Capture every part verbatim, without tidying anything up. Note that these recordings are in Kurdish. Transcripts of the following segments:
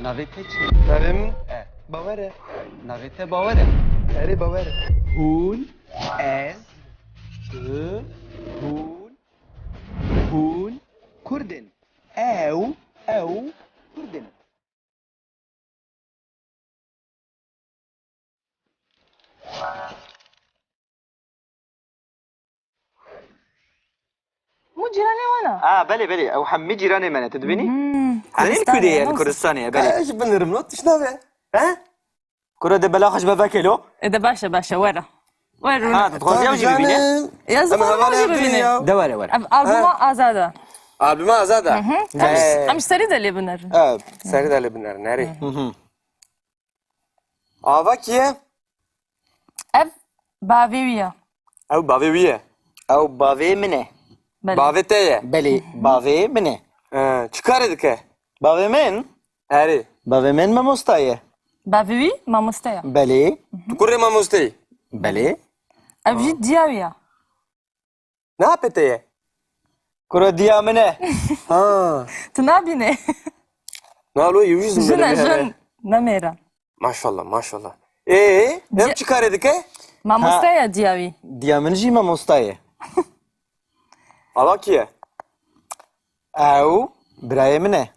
Navê te çi? Navê min E. Bawer e. Navê te Bawer e. Erê, Bawer e. Hûn, ez, tu, hûn, hûn Kurd in. Ew, ew Kurd in. Hûn cîranê wan a? A, belê, belê. Ew hemî cîranê me ne. Tu dibînî? Hmm, Anî li Kurdistanê Kurdê ye, ya, li ne Kurdistanê ye, belê. Ka ez binirim, no? Tişt nabe. He? Kuro de bela xwe ji me veke lo. E de baş e, baş e, were. Were, rûne. Ha, tu dixwazî ew jî bibîne? Ya, ez Em dixwazim hevalê ew jî hev bibîne. Ya. De were, were. Ev albuma Azad e. Albuma Azad e. Hı hı. Em, He. em ji serî de lê binerin. Evet, serî de lê binerin, nerê? Hı hı. Ava kî ye? Ev bavê wî ye. Ew bavê wî ye. Ew bavê min e. Belê. Bavê te ye. Belê, bavê min e. He, çi karê dike? Bavê min? Erê. Bavê min mamosta ye. Bavê wî mamoste ye. Belê. Tu kurê mamosteyî? Belê. Ev jî diya wî ye. Ne apê te ye? Kuro diya min e. Ha. Tu nabînê. Na lo, yewî jin Jin e, jin. Ne mêr e. Maşallah, maşallah. Ê, ev Diya- çi karê dike? Mamoste Ha. ye diya wî. Diya min jî mamosta ye. Ava kî ye? Ew birayê min e.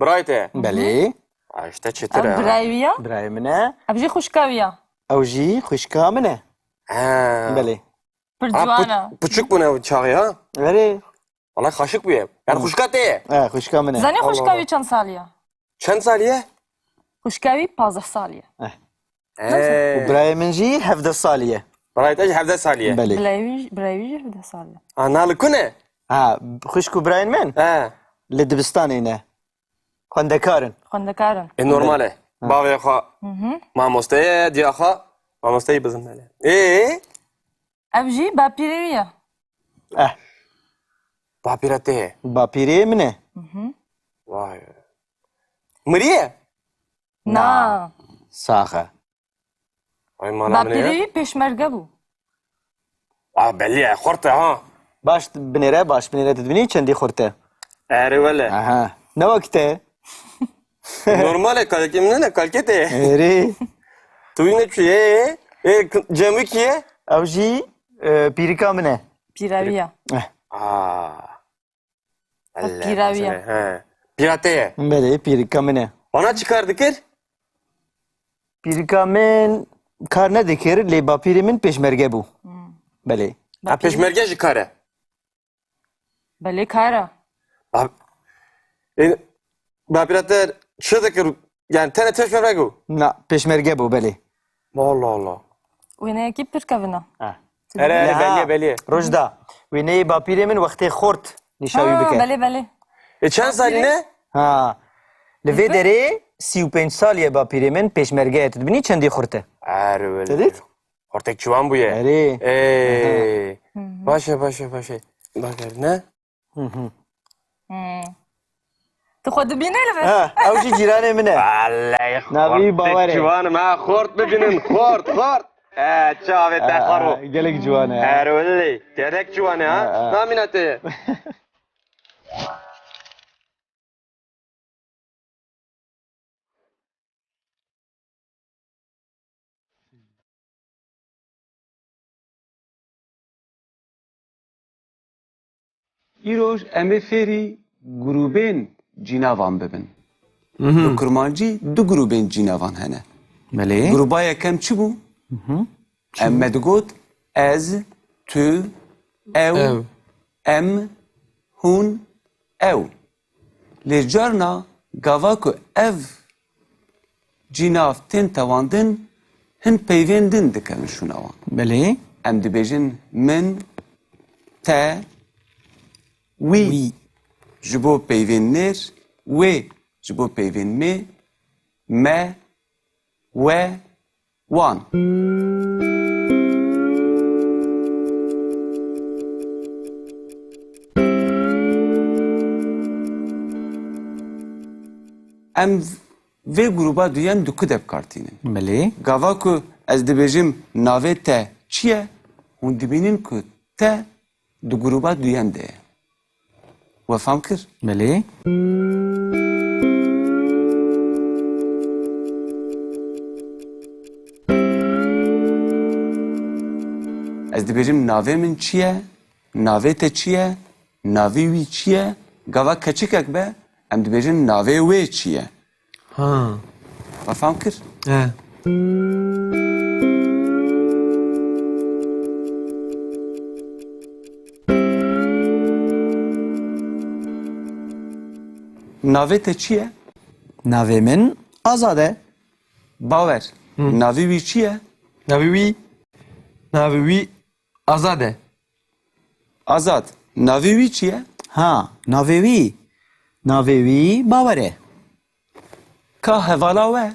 Birayê te ye? Belê. Ha, işte çetir Ev e, ha. birayê wî ye? Birayê min e. Ev jî xwişka wî ye. Ew jî xwişka min e. Ha. Belê. Pir Ha, ciwan pu-, e. Piçik bûne ew çaxê, ha? Erê. Wala xaşik bûye. Yani Hı. xwişka te ye? E, xwişka min e. Zanî Allah xwişka Allah. wî çend salî ye? Çend salî ye? Xwişka wî pazdeh salî ye. Eh. Ee. Û birayê min jî hevdeh salî ye. Birayê te jî hevdeh salî ye? Belê. Birayê wî, birayê wî jî hevdeh salî ye. Ha, na li ku ne? Ha, xwişk û birayên min? He. Li dibistanê ne. Xwendekar in. Xwendekar in. E, normal e. Ha. Bavê xwe Hı hı. mamoste ye, diya xwe mamosteyî bizin nele. Ê? Ev jî bapîrê wî ye. Eh. Bapîra te ye? Bapîrê min e. Hı hı. Vay. Miriye? Na. Sax e. Ay, mala min e. Bapîrê wî pêşmerge bû. A, belî ye, xurt e, ha. Baş binêre, baş binêre, tu dibînî çendî xurt e? Erê wele. Aha. Ne wek te? Normal e, kalkê min ne, kalkê te ye. Erê. Tu wî ne çi ye? Ê, k-, cem wî kî ye? Ew jî, e, pîrika min e. Pîra wî ye. Eh. Aa. Ev Allah pîra wî ye. He. Pîra te ye? Belê, pîrika min e. Wana çi kar dikir? Pîrika min kar nedikir, lê bapîrê min pêşmerge bû. Hmm. Belê. Ha, Bapîrê pêşmerge jî kar e? Belê, kar e. Ba-, e, bapîra te çi dikir? Yani tenê pêşmerge bû? Na, pêşmerge bû, belê. Allah Allah. Wêneyekî pir kevin e. Ha. Erê, erê, Ha, belê, belê. Rojda, wêneyê bapîrê min wextê xort nîşa wî Ha, bike. Belê, belê. E, çend salî ne? Ha. Li vê Li vê- derê sî û pênc salî ye bapîrê min pêşmerge ye. Tu dibînî çendî xurt e? Erê, belê. Te dît? Xortek ciwan bûye. Erê. Ê. Aha. Hı hı. Baş e, baş e, baş e. Bak, ne? Hı hı. Hmm. Tu xwe dibînî li vir? Ha, ew jî cîranê min e. Wallahî Navê wî xort Bawer e. Ciwan e, ha, xort bibînin, xort, xort. E, çavê te Ha, xero. Ha, gelek ciwan e. Erê wele, gelek ciwan e, ha. Ha, ha. Namîna te ye? Îroj em ê fêrî grûbên cînavan bibin. Mhm. Li kurmancî du grûbên cînavan hene. Belê. Grûba yekem çi bû? Mhm. Em me digot ez, tu, ew, Ew. em, hûn, ew. Lê carna gava ku ev cînav tên tewandin, hin peyvên din dikevin şûna wan. Belê. Em dibêjin min, te, wî. Wî. Ji bo peyvên nêr, wê. Ji bo peyvên mê, me, we, wan. Em vê grûba duyem di ku de bi kar tînin? Belê. Gava ku ez dibêjim navê te çi ye, hûn dibînin ku te di grûba duyem de ye. We fam kir? Belê. Ez dibêjim navê min çi ye? Navê te çi ye? Navê wî çi ye? Gava keçikek be, em dibêjin navê wê çi ye? Ha. We fam kir? He. Navê te çi ye? Navê min Azad e. Bawer. Hı. Navê wî çi ye? Navê wî, navê wî Azad e. Azad. Navê wî çi ye? Ha, navê wî. Navê wî Bawer e. Ka hevala we?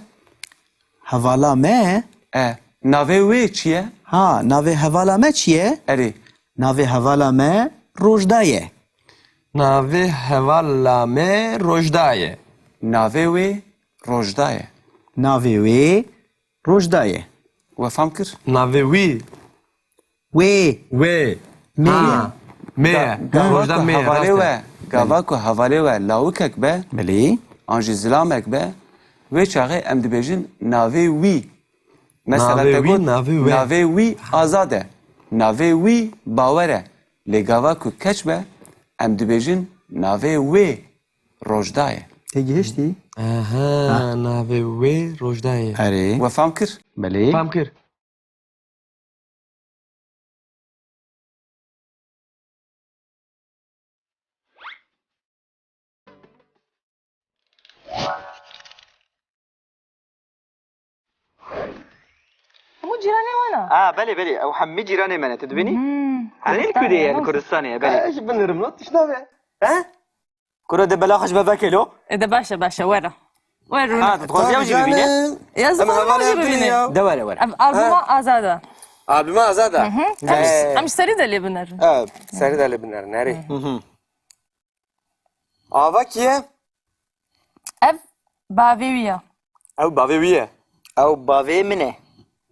Hevala me? E, navê wê çi ye? Ha, navê hevala me çi ye? Erê. Navê hevala me Rojda ye. Navê hevala me Rojda ye. Navê wê Rojda ye. Navê wê Rojda ye. We fam kir? Navê wî. Wê. Wê. Mê. Ha. Mê. Ga-, gava Rojda ku mê, hevalê rast e. We, gava ku hevalê we lawikek be, belê, an jî zilamek be, wê çaxê em dibêjin navê wî. Mesela navê te wî, got, navê wê. Navê wî Azad e. Navê wî Bawer e. Lê gava ku keç be, em dibêjin navê wê Rojda ye. Tê gihiştî? Aha, ha, navê wê Rojda ye. Erê. We fam kir? Belê. Fam kir. Hemû cîranê wan e? A, belê, belê. Ew hemî cîranê me ne. Tu dibînî? Hmm. Anî li ku de ye? Li Kurdistanê ye, belê. Ez ji bin rim not tişt nabe. He? Kuro de bela xwe ji me veke lo. E de baş e, baş e, were. Were rûne. Ha, tu dixwazî ew jî bibîne? Ya, ez dixwazim ew jî bibîne. De were, were. Ev albuma Azad e. Albuma Azad e? Hı hı. Em ji, em ji serî de lê binerin. Evet, serî de lê binerin, erê. Hı hı. Ava kî ye? Ev bavê wî ye. Ew bavê wî ye? Ew bavê min e.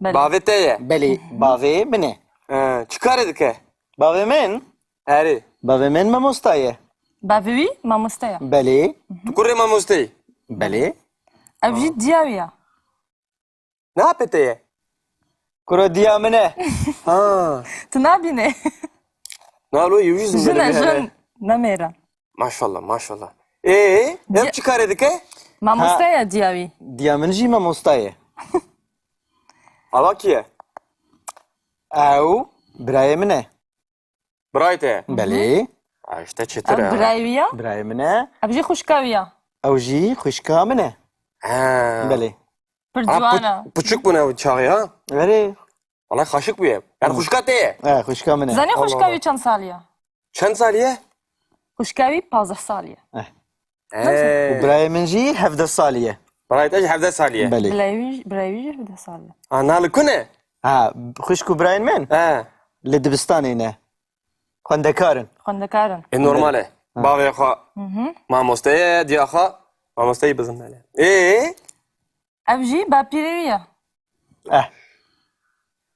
Belê. Bavê te ye? Belê, bavê min e. He, çi karê dike? Bavê min? Erê. Bavê min mamosta ye. Bavê wî mamoste ye. Belê. Tu kurê mamosteyî? Belê. Ev jî diya wî ye. Ne apê te ye? Kuro diya min e. Ha. Tu nabîne. Na lo, ew jî zindî. Jin e, jin. Ne mêr e. Maşallah, maşallah. Ê, ev çi karê dike? Mamoste ye diya wî. Diya min jî mamosta ye. Ava kî ye? Ew birayê min e. Birayê te? Belê. A, işte çetir e. Ev birayê wî ye? Birayê min e. Ev jî xwişka wî ye? Ew jî xwişka min e. Ha. Belê. Pir ciwan e. Piçûk bûne ew çaxê, ha? Erê. Wala xaşik bûye. Yani xwişka te ye? E, xwişka min e. Zanî xwişka wî çend salî ye? Çend salî ye? Xwişka wî pazdeh salî ye. Eh. Ee. Û birayê min jî hevdeh salî ye. Birayê te jî hevdeh salî ye? Belê. Birayê wî, birayê wî jî hevdeh salî ye. A, na li ku ne? Ha, xwişk û birayên min? He. Li dibistanê ne. Xwendekar in. Xwendekar in. E, normal e. Ha. Bavê xwe mamoste ye, diya xwe mamosteyî bizin nele. Ê? Ev jî bapîrê wî ye. Eh.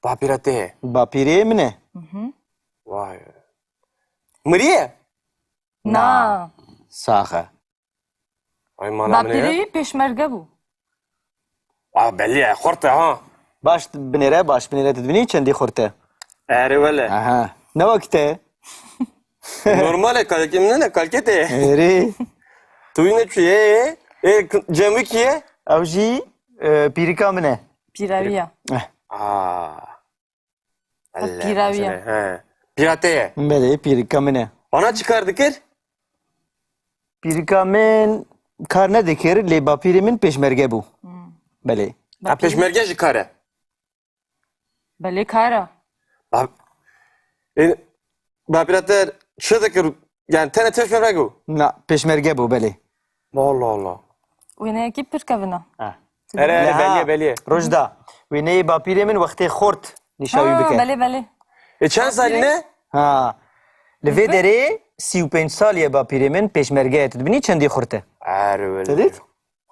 Bapîra te ye? Bapîrê min e. Vay. Miriye? Na. Sax e. Ay, mala min e. Bapîrê wî pêşmerge bû. Aa, belli ya, xurt e ha. Baş binêre, baş binêre, tu dibînî çendî xurt e? Erê wele. Aha. Ne wek te? Normal e, kalkê min ne, kalkê te. Erê. Tu wî ne çi ye? E, cem wî kî ye? Ew jî, e, pîrika min e. Pîra wî ye. Eh. Aa. Ev pîra wî ye. He. Pîra te ye? Belê, pîrika min e. Ana çi kar dikir? Pîrika min kar nedikir, lê bapîrê min pêşmerge bû. Hmm. Belê. Ha, pêşmerge jî kar e? Belê, kar e. Ba-, e, bapîra te çi dikir? Yani tenê pêşmerge bû? Na, pêşmerge bû, belê. Allah Allah. Wêneyekî pir kevin e. Ha. Erê, erê, belê, belê. Rojda. Wêneyê bapîrê min wextê xort nîşa wî bike. Belê, belê. E, çend salî ne? Ha. Li vê derê sî û pênc salî ye bapîrê min pêşmerge ye. Tu dibînî çendî xurt e? Erê, belê. Te dît?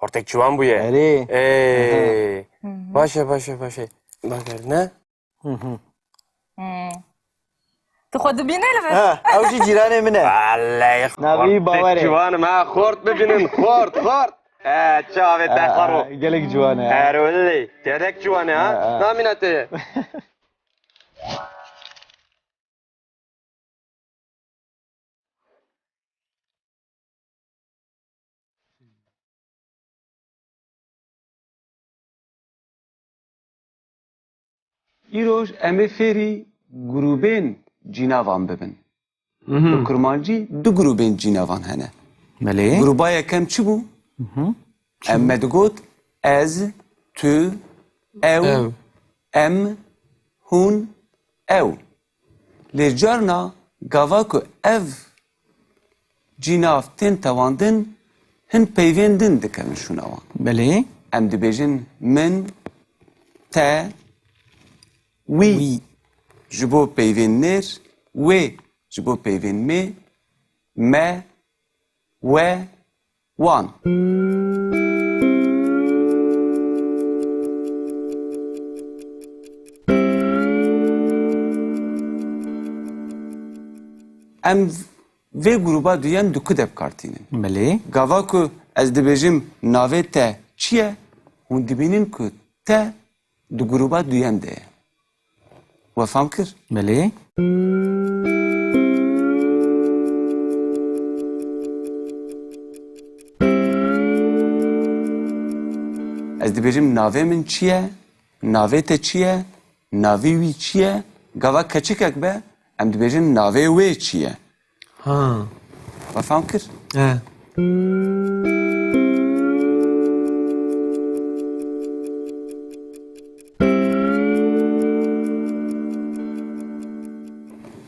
Xortek ciwan bûye. Erê. Ê. Aha. Baş e, baş e, baş e. Baş e, ne? Hı hı. Hmm. Tu xwe dibînî li vir? Ha, ew jî cîranê min e. Wallahî. Navê wî Bawer e. Xortek ciwan e, ha, xort bibînin, xort, xort. He, çavê te xero. Ha, gelek ciwan e. Erê wele, gelek ciwan e, ha. Ha, ha. Namîna te ye? Îroj em ê fêrî grûbên cînavan bibin. Bi kurmancî du grûbên cînavan hene. Belê. Grûba yekem çi bû? Em me digot ez, tu, ew, Ew. em, hûn, ew. Lê carna gava ku ev cînav tên tewandin, hin peyvên din dikevin şûna wan. Belê. Em dibêjin min, te, wî. Wî. Ji bo peyvên nêr, wê. Ji bo peyvên mê, me, we, wan. Em vê grûba duyem di ku de bi kar tînin? Belê. Gava ku ez dibêjim navê te çi ye, hûn dibînin ku te di grûba duyem de ye. We fam kir? Belê. Ez dibêjim navê min çi ye? Navê te çi ye? Navê wî çi ye? Gava keçikek be, em dibêjin navê wê çi ye? Ha. We fam kir? He.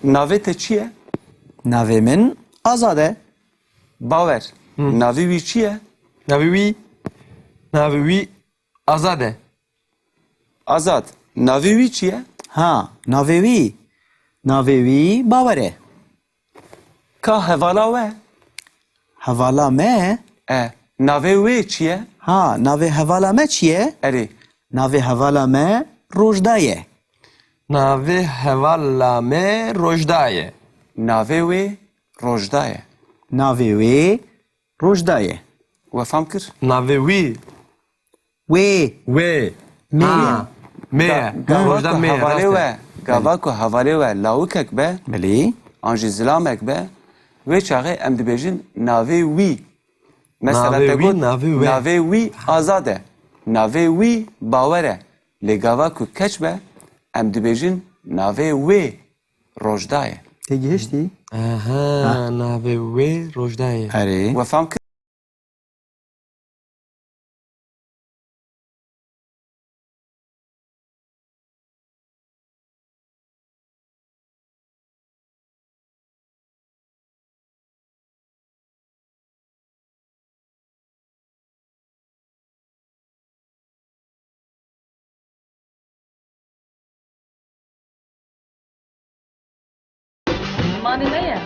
Navê te çi ye? Navê min Azad e. Bawer. Hı. Navê wî çi ye? Navê wî, navê wî Azad e. Azad. Navê wî çi ye? Ha, navê wî. Navê wî Bawer e. Ka hevala we? Hevala me? E, navê wê çi ye? Ha, navê hevala me çi ye? Erê. Navê hevala me Rojda ye. Navê hevala me Rojda ye. Navê wê Rojda ye. Navê wê Rojda ye. We fam kir? Navê wî. Wê. Wê. Mê. Ha. Mê. Ga-, gava Rojda ku mê, hevalê rast e. We, gava ku hevalê we lawikek be, Belê. An jî zilamek be, wê çaxê em dibêjin navê wî. Mesela Navê te wî, got, navê wê. Navê wî Azad e. Navê wî Bawer e. Lê gava ku keç be, em dibêjin navê wê Rojda ye. Tê gihiştî? Aha, Ha. Navê wê Rojda ye. Erê. We fam kir? Zimanê me ye.